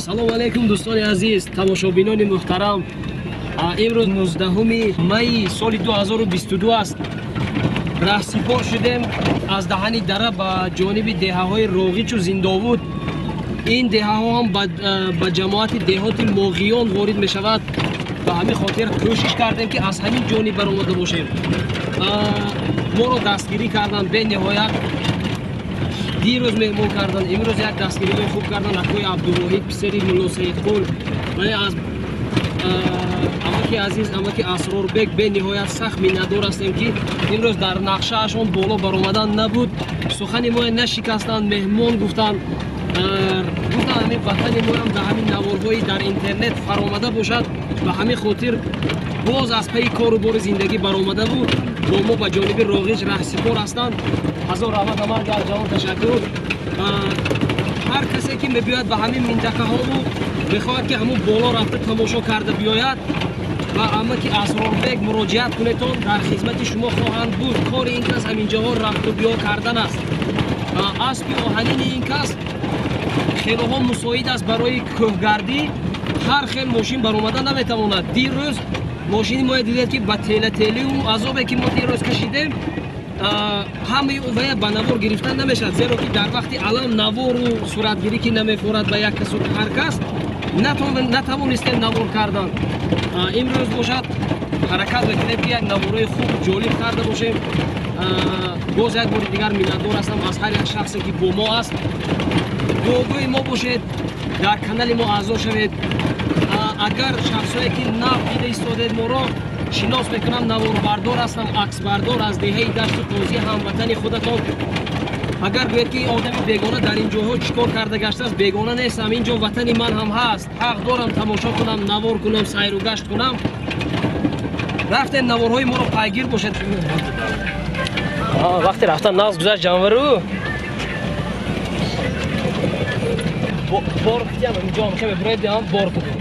Ассалому алайкум, дӯстони азиз, тамошобинони муҳтарам. Имрӯз 19 майи соли 2022 аст. Раҳсипор шудем аз даҳани дара ба ҷониби деҳаҳои Роғичу Зиндовуд. Ин деҳаҳо ҳам ба ҷамоати деҳоти Моғиён ворид мешавад. Ба ҳамин хотир кӯшиш кардем, ки аз ҳамин ҷониб баромада бошем. Моро дастгирӣ карданд бениҳоят. Дирӯз меҳмон карданд, имрӯз як дастгириҳои хуб карданд. Акои Абдувоҳид, писари Мулло Саидқул, вале аз амаки азиз, амаки Асрорбек бениҳоят сахт миннатдор ҳастем, ки имрӯз дар нақшаашон боло баромадан набуд. Сухани моя нашикастанд, меҳмон гуфтанд. Гуфтанд, ҳамин ватани моям дар ҳамин наворҳои дар интернет фаромада бошад. Ба ҳамин хотир боз аз пайи кору бори зиндагӣ баромада буд, бо мо ба ҷониби Роғич раҳсипор ҳастанд. Ҳазор раҳмат, амак ҷавон, ташаккур. Ҳар касе ки мебиёяд ба ҳамин минтақаҳову мехоҳад, ки ҳамун боло рафта тамошо карда биёяд, ба амаки Асрорбек муроҷиат кунедтон, дар хизмати шумо хоҳанд буд. Кори ин кас ҳаминҷоҳо рафту биё кардан аст. Аспи оҳанини ин кас хелоҳо мусоид аст барои кӯҳгардӣ. Ҳар хел мошин баромада наметавонад. Дирӯз мошини моя дидед, ки ба телателиу азобе ки мо дирӯз кашидем, ҳамаи вая ба навор гирифтан намешавад, зеро ки дар вақти алам навору суратгирӣ ки намефорад ба як касу ҳар кас натавонистем навор кардан. Имрӯз бошад, ҳаракат мекунем, ки як наворои хуб, ҷолиб карда бошем. Боз як бори дигар миннатдор ҳастам аз ҳар як шахсе, ки бо мо аст. Дуогӯи мо бошед, дар канали мо аъзо шавед. Агар шахсое ки нав дида истодед, моро шинос мекунам: наворбардор ҳастам, аксбардор аз деҳаи Дашту Қозӣ, ҳамватани худатон. Агар гӯед, ки одами бегона дар ин ҷойҳо чӣ кор карда гаштааст, бегона нестам, ин ҷо ватани ман ҳам ҳаст. Ҳақ дорам тамошо кунам, навор кунам, сайру гашт кунам. Рафтем, наворҳои моро пайгир бошед. Вақте рафтан нағз гузашт, ҷанвару бор кутиам инҷо хеме буредиам, бор кудем.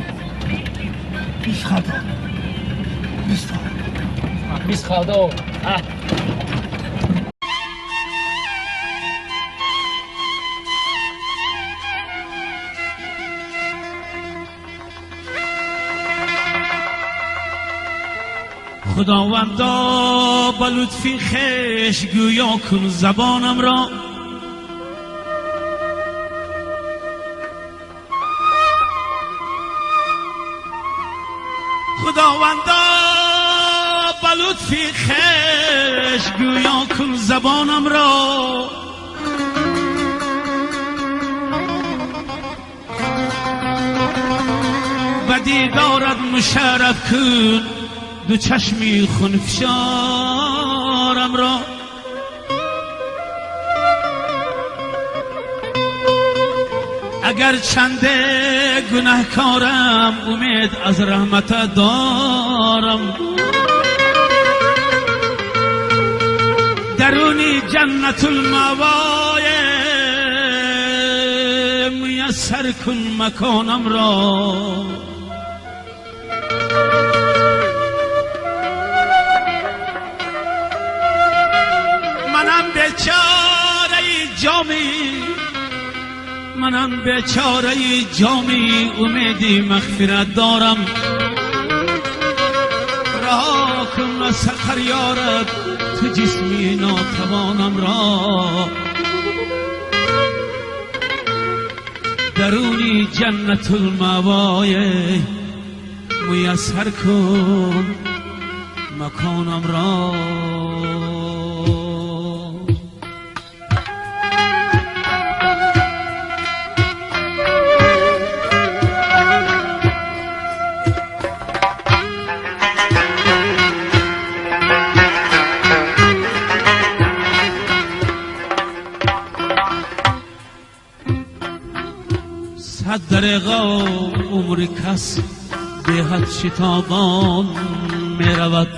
20 халта. 20. 20 халта. خداوندا، به لطفی خویش گویا کن زبانم را. خداوندا، به لطفی خویش گویا کن زبانم را. به دیدارت مشرف کن دو چشمی خونفشارم را. اگر چنده گناهکارم، امید از رحمت دارم. درونی جنت المأوای میسر کن مکانم را. منم بیچاره جامی، منم بیچاره جامی، امیدی مغفرت دارم. رها کن از سقر یارب تو جسمی ناتوانم را. درونی جنت المأوای میسر کن مکانم را. صد دریغا عمر کس بی حد شتابان می رود.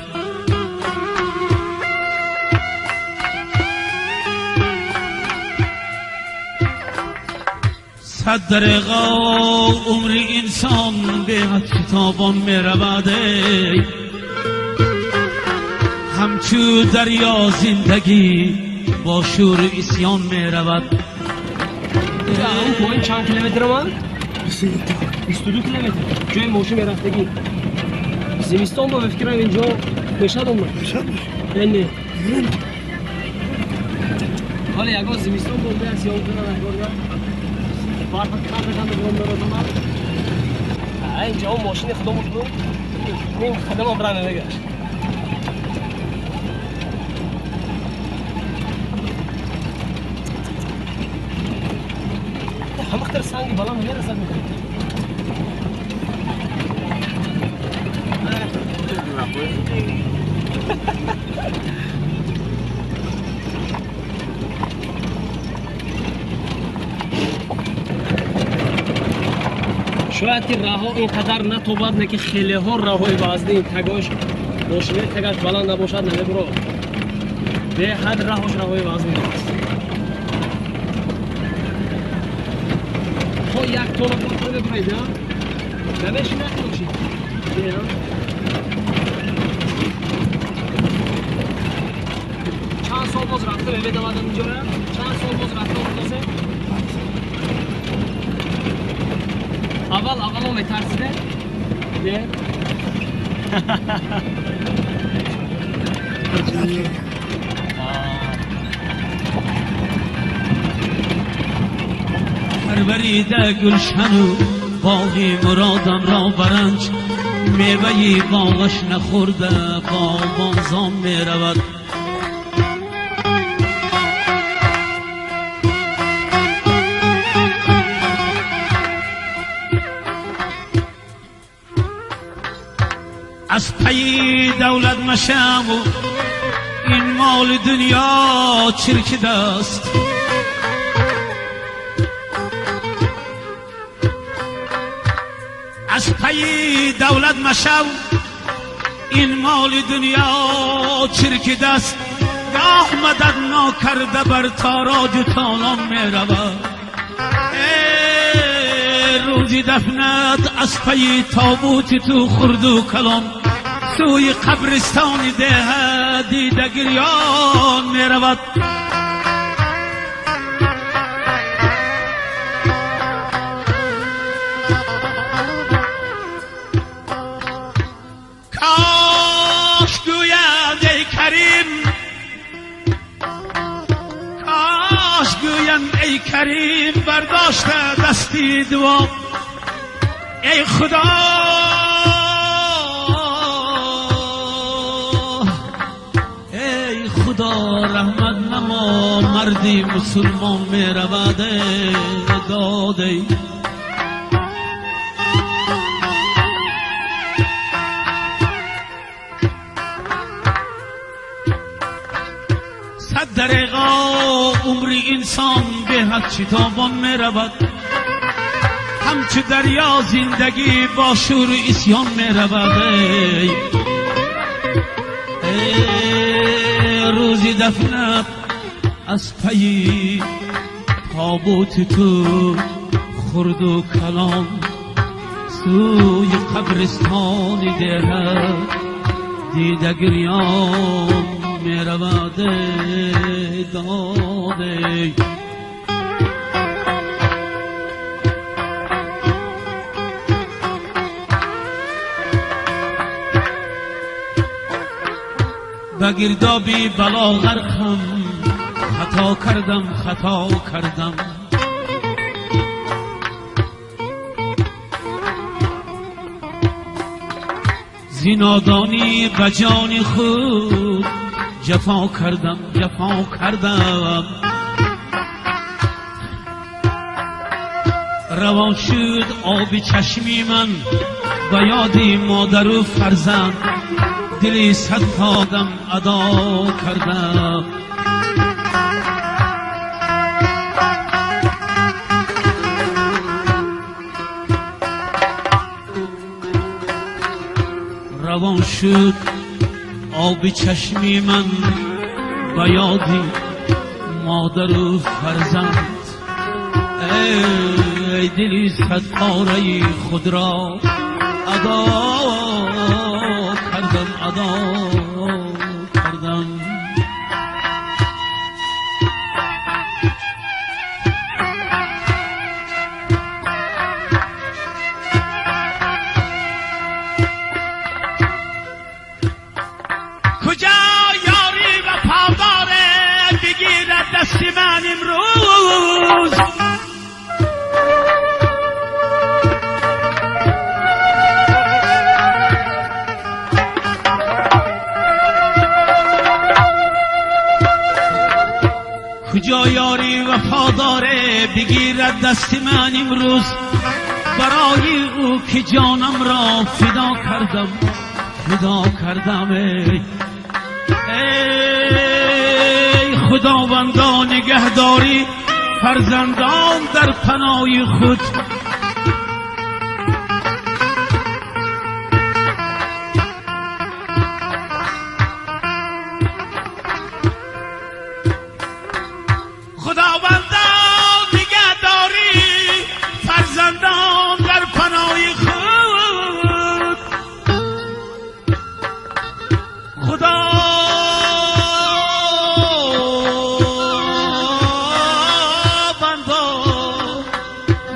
صد دریغا عمر انسان بی حد شتابان می رود. همچو دریا زندگی با شور عصیان می رود. поин чанд километр омад? 22 километр ҷои мошин мерафтагӣ. Зимистон бо фикрам инҷо мешад омад. Не. Ҳоле ягон зимистон бо меяд сиём кунад агорда. Барфа канда канда биром меродамад. Инҷо мошини худомон буд. Ним қадамам рана нагашт. Ҳамақтар санги баланд мерасад мекунад. Шояд ки раҳо ин қадар натобад, не ки хелеҳо раҳои вазнин тагош мошинаи тагаш баланд набошад намебуро. Беҳад раҳош раҳои вазнин аст. То як тона бор мебуред, а? Намешинад мошин? Чанд сол боз рафта мебедавадам инҷора? Чанд сол боз рафта омадасем? Аввал аввало метарсиде? Не? پروریده گلشن و باغی مرادم را برنج، میوه‌ی باغش نخورده باغبان زان میرود. از پی دولت مشم و این مال دنیا چرک دست. از پی دولت مشو این مال دنیا چرک دست. گاه مدد ناکرده بر تاراج و تالان می رود. روزی دفنت از پی تابوت تو خرد و کلان، سوی قبرستان ده دیده گریان می رود. کاش گویند ای کریم، کاش گویند ای کریم برداشته دستی دعا. ای خدا ای خدا رحمت نما، مردی مسلمان می رود داده. صد دریغا عمری انسان به حد شتابان می رود، همچو دریا زندگی با شور عصیان می رود. ای روزی دفنت از پی تابوت تو خرد و کلان، سوی قبرستان ده دیده گریان می رود داده. به گردابی بلا غرقم، خطا کردم خطا کردم. زینادانی به جان خود جفا کردم جفا کردم. روان شد آب چشمی من به یاد مادر و فرزند، دلی صد آدم ادا کردم. روان شد آب چشمی من به یاد مادر و فرزند، ای دلی صد پاره خود را ادا کردم ادا کردم. وفاداره بگیرد دست من امروز برای او که جانم را فدا کردم فدا کردم ای ای خداوندا نگهداری فرزندان در پناه خود. خداوندا نگهداری فرزندان در پناه خود. خداوندا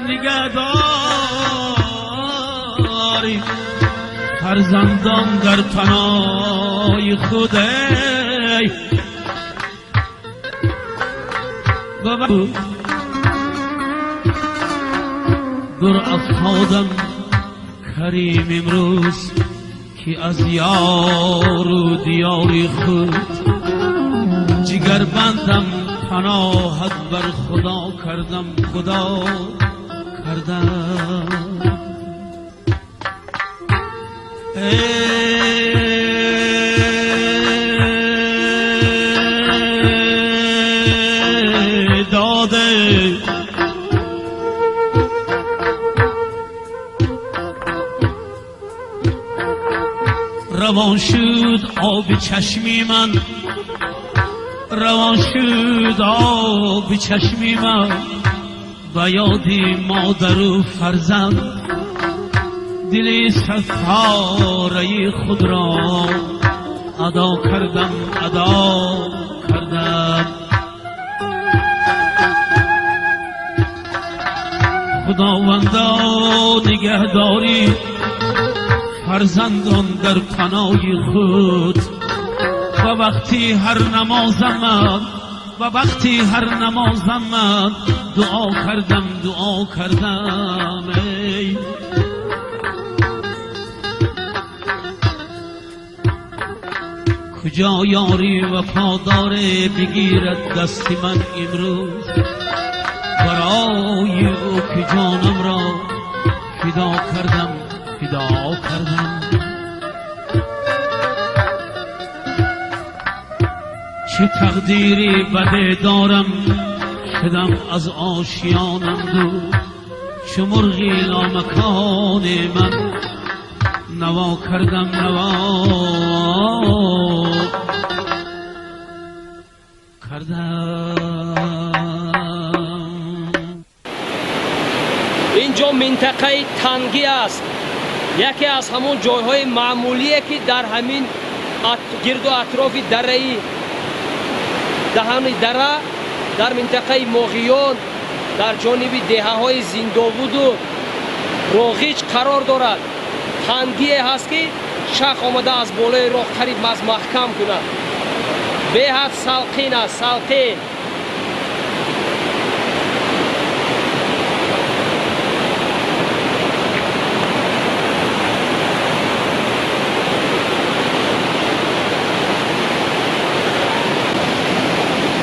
نگهداری فرزندان در پناه خود. در افتادم کریم امروز که از یار و دیار خود جگر بندم پناهت بر خدا کردم خدا کردم. ای داده روان شد آب چشمی من، روان شد آب چشمی من به یاد مادر و فرزند دل صد پاره خود را ادا کردم ادا کردم. خداوندا نگهداری فرزندان در پناه خود. و وقتی هر نمازم من و وقتی هر نمازم من دعا کردم دعا کردم. ای کجا یاری وفاداره بگیرد دست من امروز برای او که جانم را فدا کردم فدا کردم. چه تقدیری بده دارم شدم از آشیانم دور، چو مرغی لامکان من نوا کردم نوا کردم. اینجا منطقه تنگی است، یکی از همون جایهای معمولیه که در همین گرد و اطراف دره دهان دره در منطقه موغیون در جانب دهه های زینداوود و روغیچ قرار دارد. تنگیه هست که شخ آمده از بالای راه قریب از محکم کند. بهد سالقین است، سالقین.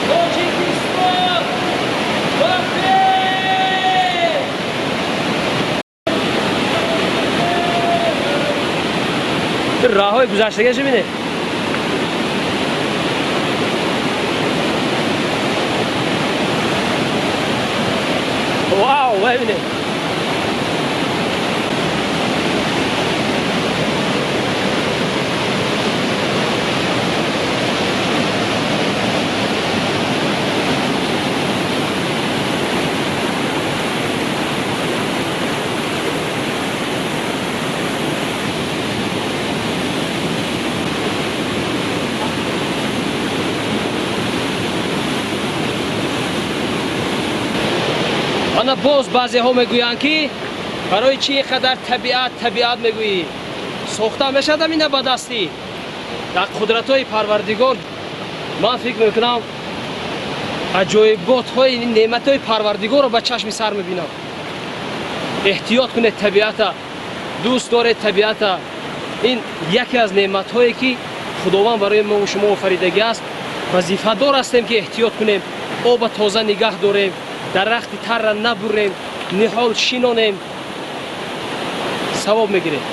тоҷикистон ба пеш! Роҳҳои гузаштагиашо бинед. Вау, бибинед. Ана боз баъзеҳо мегӯянд, ки барои чӣ ин қадар табиат табиат мегӯӣ? Сохта мешавад амина ба дастӣ дар қудратҳои Парвардигор. Ман фикр мекунам, аҷоиботҳои неъматҳои Парвардигорро ба чашми сар мебинам. Эҳтиёт кунед табиата, дӯст доред табиата. Ин яке аз неъматҳое, ки Худованд барои мо шумо офаридагӣ аст. Вазифадор ҳастем, ки эҳтиёт кунем, оба тоза нигаҳ дорем. Дарахти тарра набурем, ниҳол шинонем, савоб мегирем.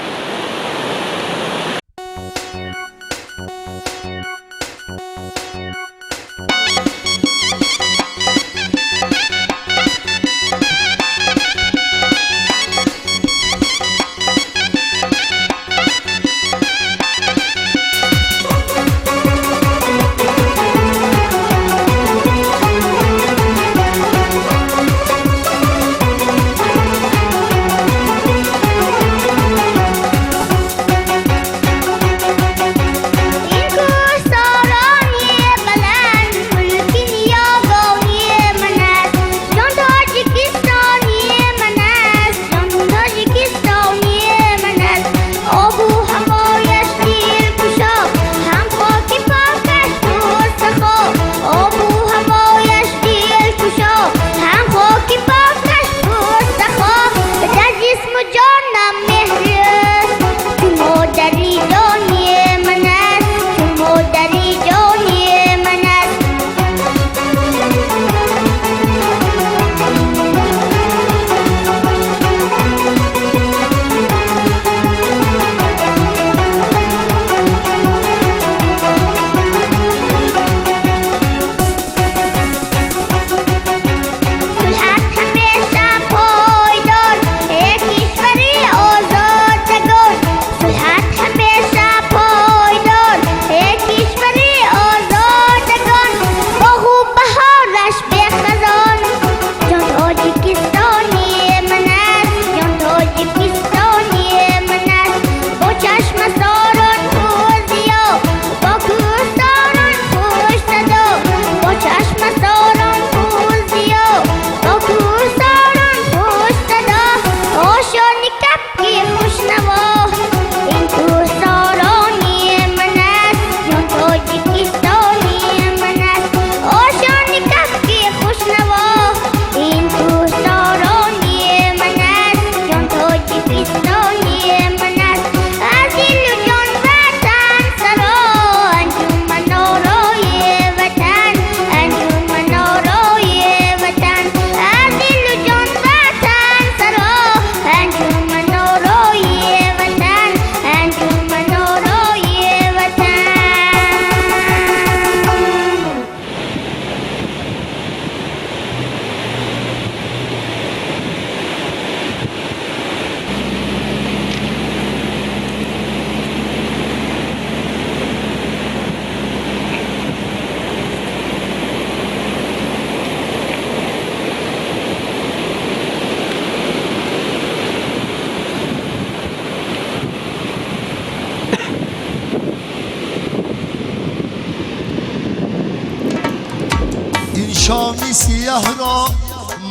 شامی سیاه را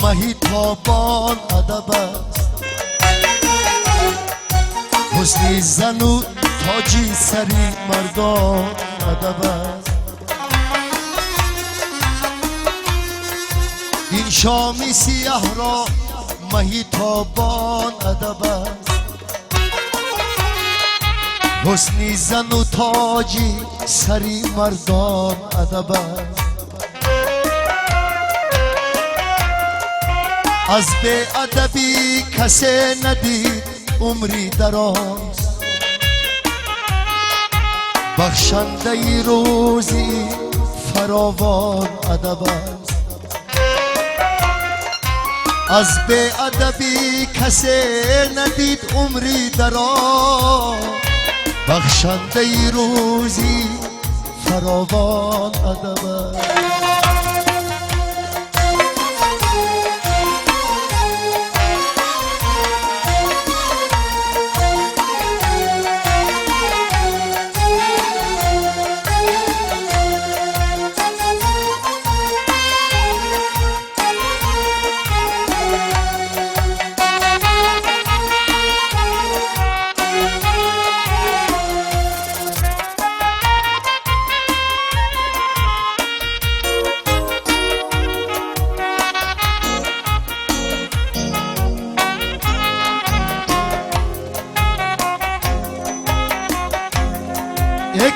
مهی تابان ادب است، حسنی زن و تاجی سری مردان ادب است. این شامی سیاه را مهی تابان ادب است، حسنی زن و تاجی سری مردان ادب است. از بی‌ادبی کسی ندید عمری دراز، بخشنده روزی فراوان ادب است. از بی‌ادبی کسی ندید عمری دراز، بخشنده روزی فراوان ادب است.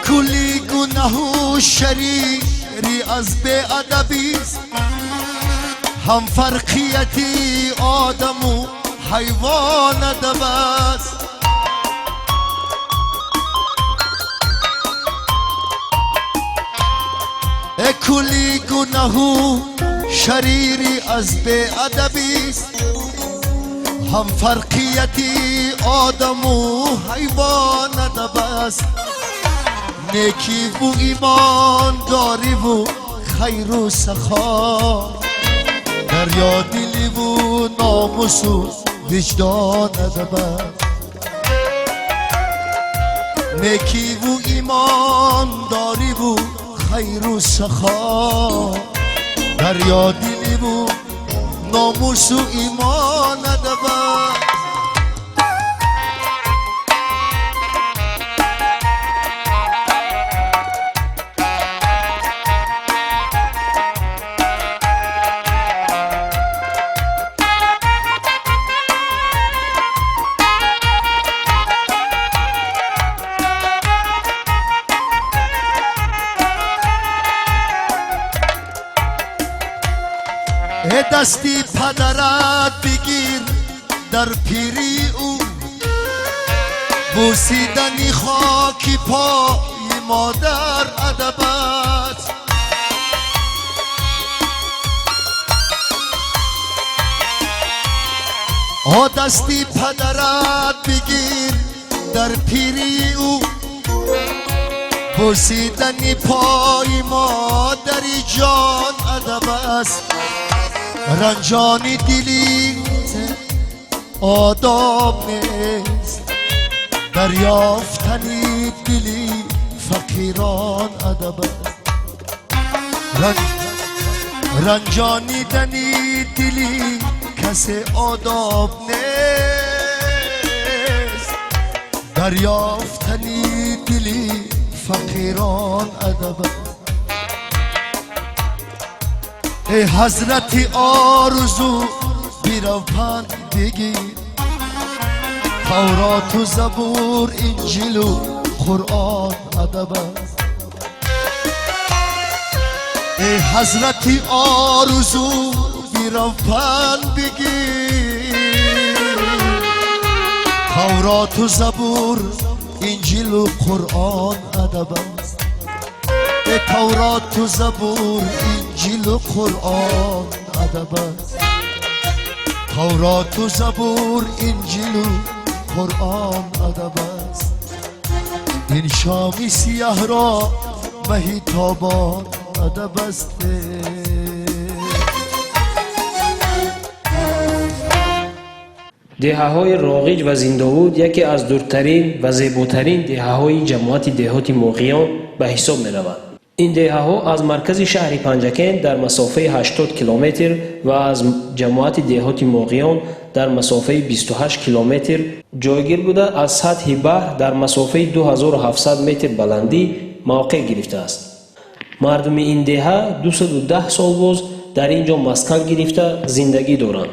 کلی گناه و شریری از بی‌ادبیست، Ҳам фарқияти одаму ҳайвон адаб аст. Э кулли гунаҳу шарири аз беадабист. Ҳам фарқияти одаму ҳайвон адаб аст. Некиву имондориву хайру сахо, дарёдиливу номусу виҷдон адаб аст. Некиву имондориву хайру сахо, дарёдиливу номусу имон адаб аст. Дасти падарат бигир дар пири ӯ, бӯсидани хоки пои модар адаб аст. О дасти падарат бигир дар пири ӯ, бӯсидани пои модари ҷон адаб аст. Ранҷони дили одоб нест, дарёфтани дили фақирон адаб аст. Ранҷонидани дили касе одоб нест, дарёфтани дили фақирон адаб аст. Эй ҳазрати орзу бирав панд бигир, Тавроту Забур, Инҷилу Қуръон адаб аст. Эй ҳазрати орзу бирав панд бигир, Тавроту Забур, Инҷилу Қуръон адаб аст. Эй Тавроту Забур, Инҷилу Қуръон адаб аст. Тавроту Забур, Инҷилу Қуръон адаб аст. Ин шоми сияҳро маҳи тобон адаб аст. Деҳаҳои Роғиҷ ва Зиндовуд яке аз дуртарин ва зеботарин деҳаҳои ҷамоати деҳоти Моғиён ба ҳисоб мераванд. Ин деҳаҳо аз маркази шаҳри Панҷакент дар масофаи 80 километр ва аз ҷамоати деҳоти Моғиён дар масофаи 28 километр ҷойгир буда, аз сатҳи баҳр дар масофаи 2700 метр баландӣ мавқеъ гирифтааст. Мардуми ин деҳа 210 сол боз дар ин ҷо маскан гирифта зиндагӣ доранд.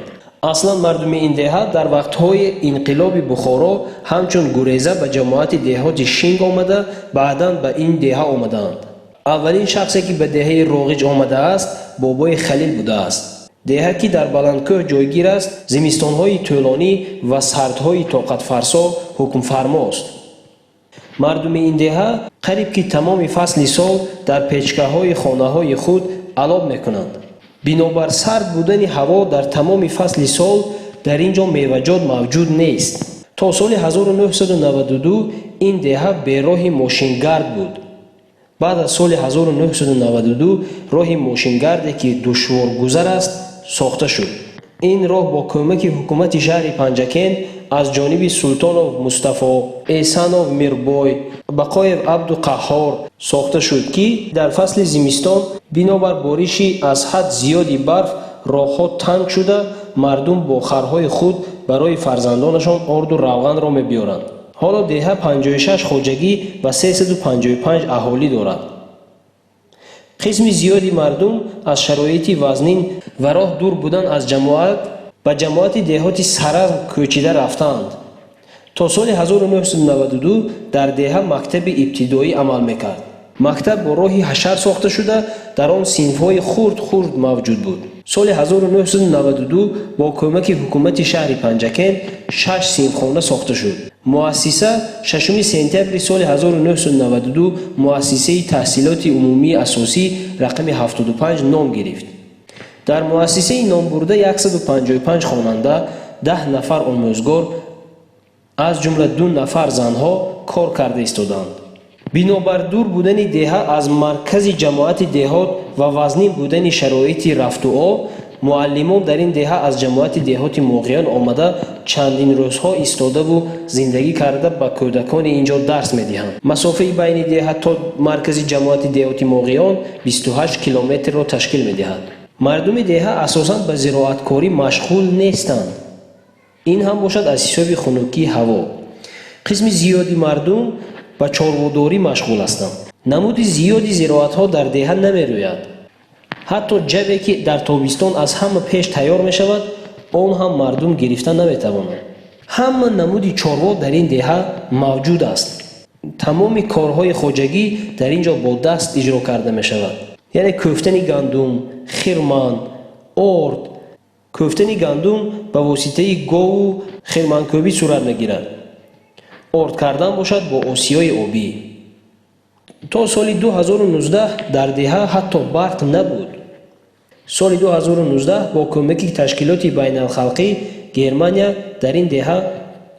Аслан мардуми ин деҳа дар вақтҳои инқилоби Бухоро ҳамчун гуреза ба ҷамоати деҳоти Шинг омада, баъдан ба ин деҳа омадаанд. Аввалин шахсе ки ба деҳаи Роғиҷ омадааст, бобои Халил будааст. Деҳа ки дар баландкӯҳ ҷойгир аст, зимистонҳои тӯлонӣ ва сардҳои тоқатфарсо ҳукмфармост. Мардуми ин деҳа қариб ки тамоми фасли сол дар печкаҳои хонаҳои худ алоб мекунанд. Бинобар сард будани ҳаво дар тамоми фасли сол дар ин ҷо меваҷот мавҷуд нест. То соли 1992 ин деҳа бероҳи мошингард буд. Баъд аз соли 1992 роҳи мошингарде ки душворгузар аст сохта шуд. Ин роҳ бо кӯмаки ҳукумати шаҳри Панҷакент аз ҷониби Султонов Мустафо, Эсанов Мирбой, Бақоев Абдуқаҳҳор сохта шуд, ки дар фасли зимистон бинобар бориши аз ҳад зиёди барф роҳҳо танг шуда, мардум бо харҳои худ барои фарзандонашон орду равғанро мебиёранд. Ҳоло деҳа 56 хоҷагӣ ва 355 аҳолӣ дорад. Қисми зиёди мардум аз шароити вазнин ва роҳ дур будан аз ҷамоат ба ҷамоати деҳоти Саразм кӯчида рафтаанд. То соли 1992 дар деҳа мактаби ибтидоӣ амал мекард. Мактаб бо роҳи ҳашар сохта шуда, дар он синфҳои хурд-хурд мавҷуд буд. Соли 1992 бо кӯмаки ҳукумати шаҳри Панҷакент шаш синфхона сохта шуд. Муассиса 6 сентябри соли 1992 муассисаи таҳсилоти умумии асосӣ рақами 75 ном гирифт. Дар муассисаи номбурда 155 хонанда, 10 нафар омӯзгор, аз ҷумла 2 нафар занҳо кор карда истодаанд. Бинобар дур будани деҳа аз маркази ҷамоати деҳот ва вазнин будани шароити рафтуо, муаллимон дар ин деҳа аз ҷамоати деҳоти Моғиён омада, чандин рӯзҳо истодаву зиндагӣ карда, ба кӯдакони ин ҷо дарс медиҳанд. Масофаи байни деҳа то маркази ҷамоати деҳоти Моғиён 28 километрро ташкил медиҳад. Мардуми деҳа асосан ба зироаткорӣ машғул нестанд. Ин ҳам бошад аз ҳисоби хунукии ҳаво. Қисми зиёди мардум ба чорводорӣ машғул ҳастанд. Намуди зиёди зироатҳо дар деҳа намерӯяд. Ҳатто ҷаве, ки дар тобистон аз ҳама пеш тайёр мешавад, он ҳам мардум гирифта наметавонанд. Ҳама намуди чорво дар ин деҳа мавҷуд аст. Тамоми корҳои хоҷагӣ дар ин ҷо бо даст иҷро карда мешавад, яъне кӯфтани гандум, хирман, орд. Кӯфтани гандум ба воситаи гову хирманкӯбӣ сурат мегирад, орд кардан бошад бо осиёи обӣ. То соли 2019 дар деҳа ҳатто барқ набуд. Соли 2019 бо кӯмаки ташкилоти байналхалқӣ Германия дар ин деҳа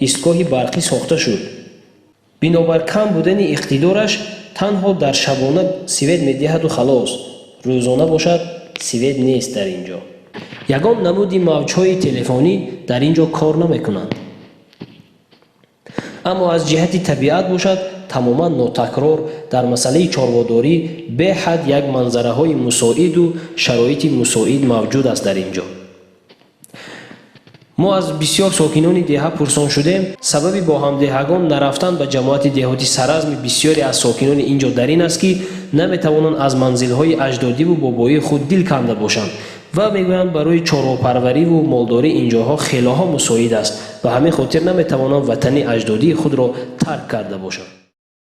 истгоҳи барқӣ сохта шуд. Бинобар кам будани иқтидораш танҳо дар шабона свет медиҳаду халос, рӯзона бошад, свет нест дар ин ҷо. Ягон намуди мавҷҳои телефонӣ дар ин ҷо кор намекунанд. Аммо аз ҷиҳати табиат бошад, тамоман нотакрор, дар масъалаи чорводорӣ беҳад як манзараҳои мусоиду шароити мусоид мавҷуд аст дар ин ҷо. Мо аз бисёр сокинони деҳа пурсон шудем. Сабаби бо ҳамдеҳагон нарафтан ба ҷамоати деҳоти Саразми бисёре аз сокинони ин ҷо дар ин аст, ки наметавонанд аз манзилҳои аҷдодиву бобоии худ дил канда бошанд ва мегӯянд, барои чорвопарвариву молдорӣ ин ҷоҳо хелоҳо мусоид аст. Ба ҳамин хотир наметавонанд ватани аҷдодии худро тарк карда бошанд.